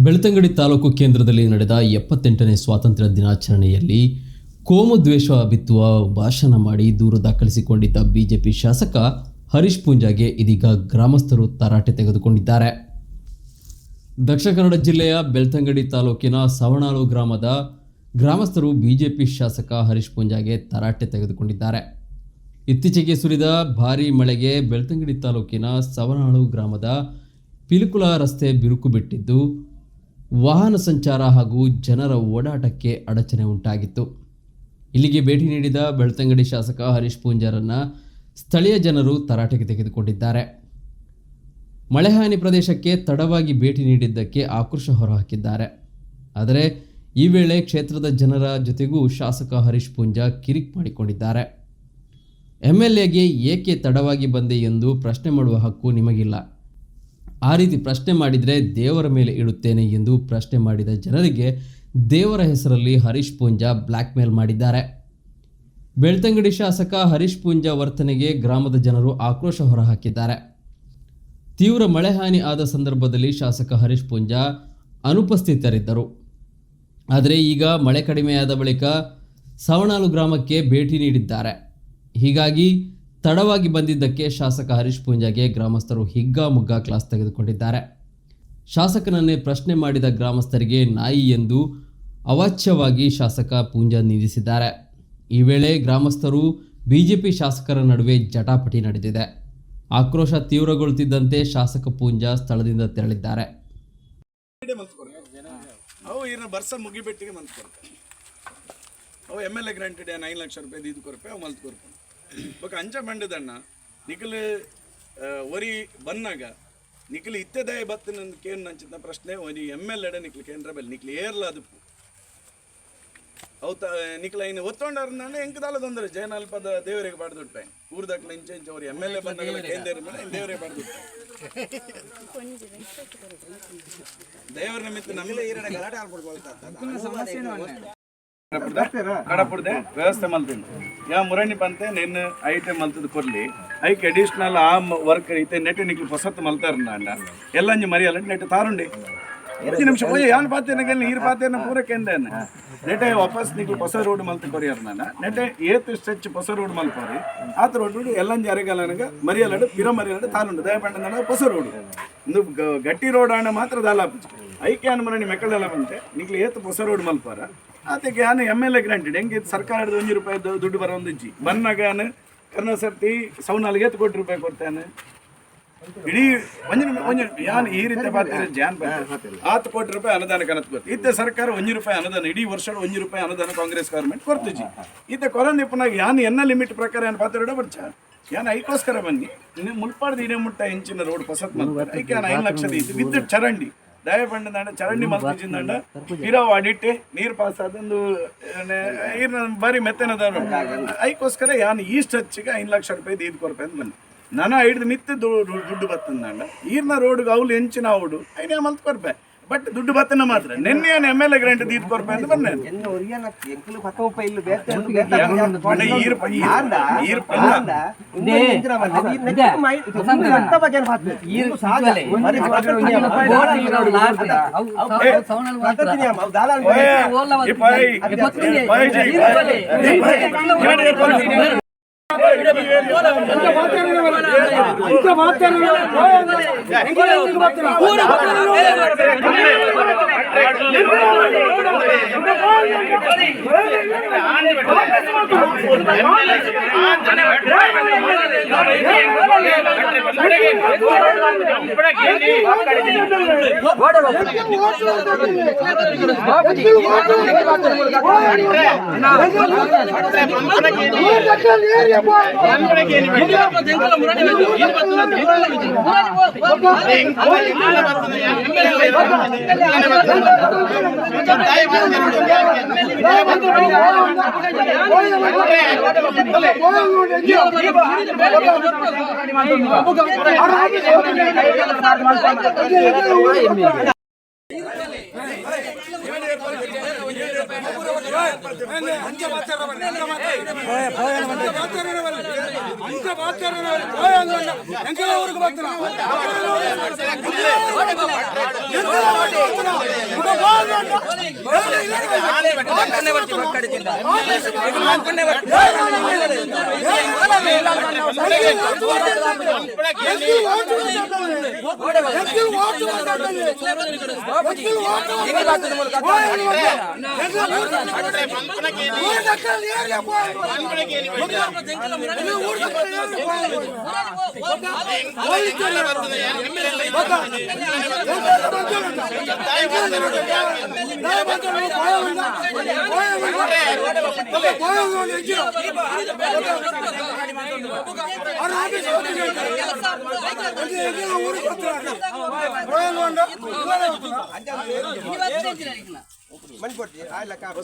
Belthangady taluk ಕೇಂದ್ರದಲ್ಲಿ ನಡೆದ 78ನೇ ಸ್ವಾತಂತ್ರ್ಯ ದಿನಾಚರಣೆಯಲ್ಲಿ ಕೋಮು ದ್ವೇಷ ಬಿತ್ತುವ ಭಾಷಣ ಮಾಡಿ ದೂರು ದಾಖಲಿಸಿಕೊಂಡಿದ್ದ ಬಿಜೆಪಿ ಶಾಸಕ ಹರೀಶ್ ಪೂಂಜಾಗೆ ಇದೀಗ ಗ್ರಾಮಸ್ಥರು ತರಾಟೆ ತೆಗೆದುಕೊಂಡಿದ್ದಾರೆ. ದಕ್ಷಿಣ ಕನ್ನಡ ಜಿಲ್ಲೆಯ ಬೆಳ್ತಂಗಡಿ ತಾಲೂಕಿನ ಸವಣಾಳು ಗ್ರಾಮದ ಗ್ರಾಮಸ್ಥರು ಬಿಜೆಪಿ ಶಾಸಕ ಹರೀಶ್ ಪೂಂಜಾಗೆ ತರಾಟೆ ತೆಗೆದುಕೊಂಡಿದ್ದಾರೆ. ಇತ್ತೀಚೆಗೆ ಸುರಿದ ಭಾರೀ ಮಳೆಗೆ ಬೆಳ್ತಂಗಡಿ ತಾಲೂಕಿನ ಸವಣಾಳು ಗ್ರಾಮದ ಪಿಲಿಕುಳ ರಸ್ತೆ ಬಿರುಕು ಬಿಟ್ಟಿದ್ದು, ವಾಹನ ಸಂಚಾರ ಹಾಗೂ ಜನರ ಓಡಾಟಕ್ಕೆ ಅಡಚಣೆ ಉಂಟಾಗಿತ್ತು. ಇಲ್ಲಿಗೆ ಭೇಟಿ ನೀಡಿದ ಬೆಳ್ತಂಗಡಿ ಶಾಸಕ ಹರೀಶ್ ಪೂಂಜಾರನ್ನ ಸ್ಥಳೀಯ ಜನರು ತರಾಟೆಗೆ ತೆಗೆದುಕೊಂಡಿದ್ದಾರೆ. ಮಳೆಹಾನಿ ಪ್ರದೇಶಕ್ಕೆ ತಡವಾಗಿ ಭೇಟಿ ನೀಡಿದ್ದಕ್ಕೆ ಆಕ್ರೋಶ ಹೊರಹಾಕಿದ್ದಾರೆ. ಆದರೆ ಈ ವೇಳೆ ಕ್ಷೇತ್ರದ ಜನರ ಜೊತೆಗೂ ಶಾಸಕ ಹರೀಶ್ ಪೂಂಜಾ ಕಿರಿಕ್ ಮಾಡಿಕೊಂಡಿದ್ದಾರೆ. ಎಂಎಲ್ಎಗೆ ಏಕೆ ತಡವಾಗಿ ಬಂದೆ ಎಂದು ಪ್ರಶ್ನೆ ಮಾಡುವ ಹಕ್ಕು ನಿಮಗಿಲ್ಲ. ಆ ರೀತಿ ಪ್ರಶ್ನೆ ಮಾಡಿದರೆ ದೇವರ ಮೇಲೆ ಇಡುತ್ತೇನೆ ಎಂದು ಪ್ರಶ್ನೆ ಮಾಡಿದ ಜನರಿಗೆ ದೇವರ ಹೆಸರಲ್ಲಿ ಹರೀಶ್ ಪೂಂಜಾ ಬ್ಲ್ಯಾಕ್ ಮೇಲ್ ಮಾಡಿದ್ದಾರೆ. ಬೆಳ್ತಂಗಡಿ ಶಾಸಕ ಹರೀಶ್ ಪೂಂಜಾ ವರ್ತನೆಗೆ ಗ್ರಾಮದ ಜನರು ಆಕ್ರೋಶ ಹೊರಹಾಕಿದ್ದಾರೆ. ತೀವ್ರ ಮಳೆ ಹಾನಿ ಆದ ಸಂದರ್ಭದಲ್ಲಿ ಶಾಸಕ ಹರೀಶ್ ಪೂಂಜಾ ಅನುಪಸ್ಥಿತರಿದ್ದರು. ಆದರೆ ಈಗ ಮಳೆ ಕಡಿಮೆಯಾದ ಬಳಿಕ ಸವಣಾಲು ಗ್ರಾಮಕ್ಕೆ ಭೇಟಿ ನೀಡಿದ್ದಾರೆ. ಹೀಗಾಗಿ ತಡವಾಗಿ ಬಂದಿದ್ದಕ್ಕೆ ಶಾಸಕ ಹರೀಶ್ ಪೂಂಜಾಗೆ ಗ್ರಾಮಸ್ಥರು ಹಿಗ್ಗಾಮುಗ್ಗಾ ಕ್ಲಾಸ್ ತೆಗೆದುಕೊಂಡಿದ್ದಾರೆ. ಶಾಸಕನನ್ನೇ ಪ್ರಶ್ನೆ ಮಾಡಿದ ಗ್ರಾಮಸ್ಥರಿಗೆ ನಾಯಿ ಎಂದು ಅವಾಚ್ಯವಾಗಿ ಶಾಸಕ ಪೂಂಜಾ ನಿಂದಿಸಿದ್ದಾರೆ. ಈ ವೇಳೆ ಗ್ರಾಮಸ್ಥರು, ಬಿಜೆಪಿ ಶಾಸಕರ ನಡುವೆ ಜಟಾಪಟಿ ನಡೆದಿದೆ. ಆಕ್ರೋಶ ತೀವ್ರಗೊಳ್ಳುತ್ತಿದ್ದಂತೆ ಶಾಸಕ ಪೂಂಜಾ ಸ್ಥಳದಿಂದ ತೆರಳಿದ್ದಾರೆ. ಅವು ಇನ್ನು ಬರ್ಸ ಮುಗಿಬೆಟ್ಟಿಗೆ ಮಲ್ತ್ ಕೊರ್ಪೆ. ಅವು M L A granted 5 lakh ರೂಪಾಯಿ ದೀದ್ ಕೊರ್ಪೆ, ಅವು ಮಲ್ತ್ ಕೊರ್ಪೆ. ಬೊಕ ಅಂಚ ಬಂಡದಣ್ಣ, ನಿಖಲ್ ಒರಿ ಬನ್ನಾಗ ನಿಖಲ್ ಇತ್ತೆದಾಯ ಬತ್ತಿನ ಕೇನ್ ನಂಚಿನ ಪ್ರಶ್ನೆ. ಒರಿ ಎಮ್ ಎಲ್ ಎಡೆ ನಿಕ್ಲು ಕೇಂದ್ರ ಬೆಲ್ ನಿಕ್ಲು ಏರ್ಲ ಅದುಪ್ಪು. ಅವು ತ ನಿಕ್ಲ ಇನ್ನು ಒತ್ತೊಂಡಾರ ಎಂಕ್ ದಾಲ ತೊಂದರೆ. ಜಯನಲ್ಪದ ದೇವರಿಗೆ ಪಾಡ್ದುಟ್ಟೆ. ಊರ್ದಕ್ಲ ಇಂಚ ಇಂಚ ಅವ್ರು M L A ಬಂದಾಗ ಕೇಂದ್ರ ಮೇಲೆ ದೇವರಿಗೆ ಪಾಡ್ದುಟ್ಟೆ. ದೇವರ ನಿಮಿತ್ತ ನಮ್ಮ ಕಡಪುಡ್ದೆ ವ್ಯವಸ್ಥೆ ಮಲ್ತೀನಿ. ಯಾ ಮುರಣಿ ಪಂತೆ ನೆನ್ ಐಟಮ್ ಮಲ್ತದ ಕೊರ್ಲಿ. ಐಕ್ ಅಡಿಷನಲ್ ಆ ವರ್ಕ್ ಐತೆ. ನೆಟ್ ನಿಕ್ಲು ಹೊಸತ್ತು ಮಲ್ತಾರ ನಾಂಡ ಎಲ್ಲಂಜಿ ಮರಿಯಲ್ಲ. ನೆಟ್ ತಾರುಂಡಿ 5 ನಿಮಿಷ ಓಯ್ ಯಾನ್ ಪಾತೇನ ನೀರು ಪಾತೇನ ಪೂರ ಕೆಂದೇನ. ನೆಟೆ ವಾಪಸ್ ನಿಕ್ಲು ಹೊಸ ರೋಡ್ ಮಲ್ತ ಕೊರಿಯರ್ ನಾನ. ನೆಟೆ ಏತ್ ಸ್ಟ್ರೆಚ್ ಹೊಸ ರೋಡ್ ಮಲ್ಪರಿ. ಆತ ರೋಡ್ ಎಲ್ಲಂಜಿ ಅರೆಗಲನಗ ಮರಿಯಲ್ಲಡು ಪಿರ ಮರಿಯಲ್ಲಡು ತಾರುಂಡು. ದಯಪಂಡ ಹೊಸ ರೋಡ್ ಇಂದು ಗಟ್ಟಿ ರೋಡ್ ಆಣ ಮಾತ್ರ ದಾಲ ಐಕೆ ಅನ್ಮರಣಿ ಮೆಕ್ಕಳೆಲ್ಲ ಬಂತೆ. ನಿಕ್ಲು ಏತ್ ಹೊಸ ರೋಡ್ ಮಲ್ಪಾರ ಆತಕ್ಕೆ ಯಾನು M L A granted ಹೆಂಗೆ ಸರ್ಕಾರದ 1 ರೂಪಾಯಿ ದುಡ್ಡು ಬರೋ ಒಂದು ಇಜ್ಜಿ. ಬನ್ನಾಗ ಯಾನು ಕರ್ನ ಸರ್ತಿ ಸೌನಾಲ್ಗೆ ಏತ್ ಕೋಟಿ ರೂಪಾಯಿ ಕೊಡ್ತೇನೆ. ಇಡೀ ಒಂಜಿ ನಿಮಿಷ, ಒಂಜಿ ನಿಮಿಷ. ಯಾನ್ ಈ ರೀತಿ ಬಾತಿರ ಜಾನ್ 10 ಕೋಟಿ ರೂಪಾಯಿ ಅನುದಾನ ಕನತ್ ಗೊತ್ತು. ಇತ್ತೆ ಸರ್ಕಾರ 1 ರೂಪಾಯಿ ಅನುದಾನ, ಇಡೀ ವರ್ಷ 1 ರೂಪಾಯಿ ಅನುದಾನ ಕಾಂಗ್ರೆಸ್ ಗವರ್ಮೆಂಟ್ ಕೊಡ್ತಿಜಿ. ಇತ್ತೆ ಕೊರಂದಿಪ್ಪನಾಗ ಯಾನ್ ಎನ್ನ ಲಿಮಿಟ್ ಪ್ರಕಾರ ಯಾನ್ ಪಾತ್ರ ಬರ್ಚ. ಯಾನ್ ಐಕೋಸ್ಕರ ಬನ್ನಿ ಇನ್ನು ಮುಲ್ಪಾಡ್ದು ಇದೇ ಮುಟ್ಟ ಇಂಚಿನ ರೋಡ್ ಪಸತ್ ಮಾಡ್ತಾರೆ. ಐಕೆ ಯಾನ್ 5 ಲಕ್ಷದ ಇತ್ತು ವಿದ್ಯುತ್ ಚರಂಡಿ ದಯ ಪಂಡದಾಂಡ ಚರಂಡಿ ಮಲ್ತಿಜಿಂದಂಡ ಪಿರವು ಅಡಿಟ್ಟೆ ನೀರು ಪಾಸ್ ಆದೊಂದು ಬಾರಿ ಮೆತ್ತನದ. ಐಕೋಸ್ಕರ ಯಾನ್ ಈ ಸ್ಟ್ರೆಚ್ಗೆ 5 ಲಕ್ಷ ರೂಪಾಯಿ ದೀದ್ ಕೊರ್ಪೆ ಅಂತ ಬನ್ನಿ. ನನ ಹಿಡ್ದು ಮಿತ್ತ ದುಡ್ಡು ಬತ್ತಂದಂಡ ಈರ್ನ ರೋಡ್ಗೆ ಅವ್ಲು ಹೆಂಚಿನ ಅವಡು ಐನ ಮಲ್ತ್ ಕೊರ್ಪೆ. ಬಟ್ ದುಡ್ಡು ಬತ್ತನ ಮಾತ್ರ ನಿನ್ನೆ M L A grant ದೀದ್ ಕೊರ್ಪೆ ಅಂತ ಬನ್ನೆ. ಎನ್ನ ಒರಿಯನ ಎಂಕುಲು ಪಕ್ಕ ಉಪ್ಪ ಇಲ್ಲು ಬೇತೆ. ಪಂಡ ಈರ್ ಈರ್ ಈರ್ ಪಂಡ. ಓಯ್, ಈ ಪೈ ಪೈ ಜಿ, ಈ ಪೈ, ಎರಡು. ಮಣ್ ಕೊಡ್ತಿ ಆಯ್ಲ ಕಾಪು.